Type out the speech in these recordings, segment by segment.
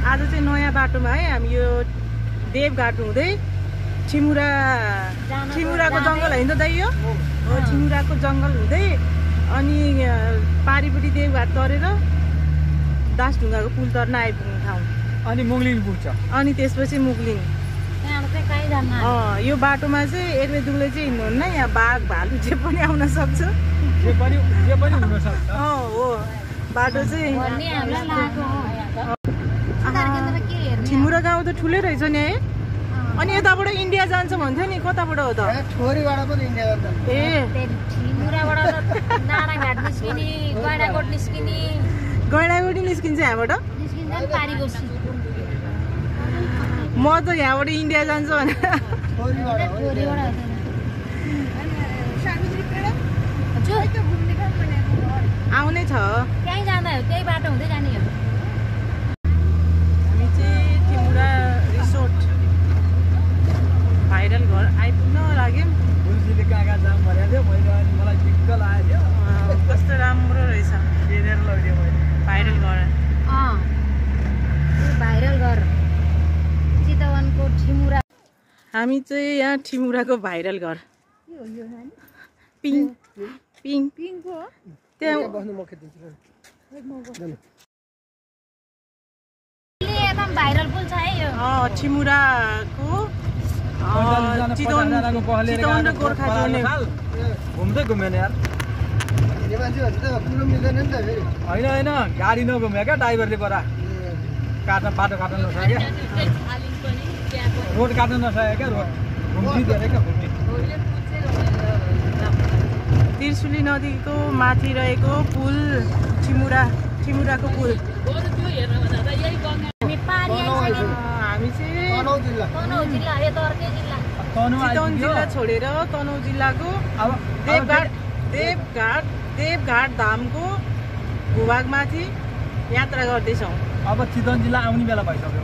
आज चाहिँ नयाँ बाटोमा है हामी यो देवघाट हुँदै ठिमुराको जङ्गल होइन त दाइ यो ठिमुराको जङ्गल हुँदै अनि पारिपट्टि देवघाट तरेर दासढुङ्गाको पुल तर्न आइपुग्ने ठाउँ अनि मुगलिङ पुग्छ अनि त्यसपछि मुगलिङ यो बाटोमा चाहिँ एर्वे दुले चाहिँ हिँड्नुहुन्न यहाँ बाघ भालु जे पनि आउन सक्छ जे पनि हुन सक्छ हो बाटो चाहिँ ठिमुरा गाउँ त ठुलै रहेछ नि है अनि यताबाट इन्डिया जान्छ भन्थ्यो नि कताबाट हो त छोरीबाट पनि इन्डिया जान्छ ए ठिमुराबाट नाराघाट निस्किने गैडाकोट निस्किने गैडाकोट निस्किन्छ यहाँबाट म त यहाँबाट इन्डिया जान्छु भने आउने छ त्यही जाँदा हो त्यही बाटो हुँदै जाने हो हामी चाहिँ ठिमुरा रिसोर्ट भाइरल घर आइपुग्न लाग्यौँ बुल्सीले कहाँ जाम भनेको थियो मैले अनि मलाई दिक्क लाग्यो कस्तो राम्रो रहेछ हेरेर लगिदियो मैले भाइरल घर भाइरल घर चितवनको ठिमुरा हामी चाहिँ यहाँ ठिमुराको भाइरल घर पिङ पिङ पिङको त्यहाँ बस्नु म खेदिन्छु एकदम भाइरल पुल छ है यो ठिमुराको चितवन र गोर्खा जोड्ने घुम्दै घुमेन यार मान्छेहरू त पुरो मिल्दैन नि त होइन गाडी नघुम्यो क्या ड्राइभरले बरा बाटो काट्न नसक्यो रोड काट्न नसक्यो क्या रोड घुम्दिँदैन क्या घुम्दी त्रिशुली नदीको माथि रहेको पुल ठिमुराको पुल हामी चाहिँ चितवन जिल्ला छोडेर तनहुँ जिल्लाको देवघाट धामको भूभागमाथि यात्रा गर्दैछौँ अब चितवन जिल्ला आउने बेला भइसक्यो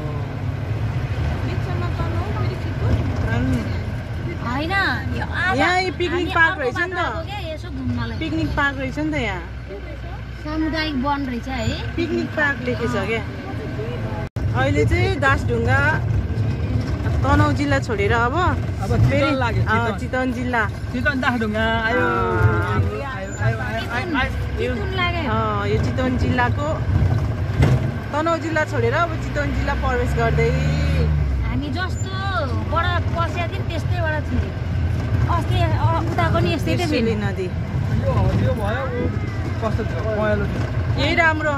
यहाँ पिकनिक पार्क रहेछ नि त पिकनिक पार्क रहेछ नि त यहाँ सामुदायिक वन रहेछ है पिकनिक पार्क लेखेछ क्या अहिले चाहिँ दासढुङ्गा तनहुँ जिल्ला छोडेर अब फेरि चितवन जिल्ला चितवन दासढुङ्गा आयो यो चितवन जिल्लाको तनहुँ जिल्ला छोडेर अब चितवन जिल्ला प्रवेश गर्दै हामी जस्तोबाट पसेको थियौँ त्यस्तैबाट थियो अस्ति उताको नि यस्तै थियो नदी यो भयो कस्तो छ पहेँलो यही राम्रो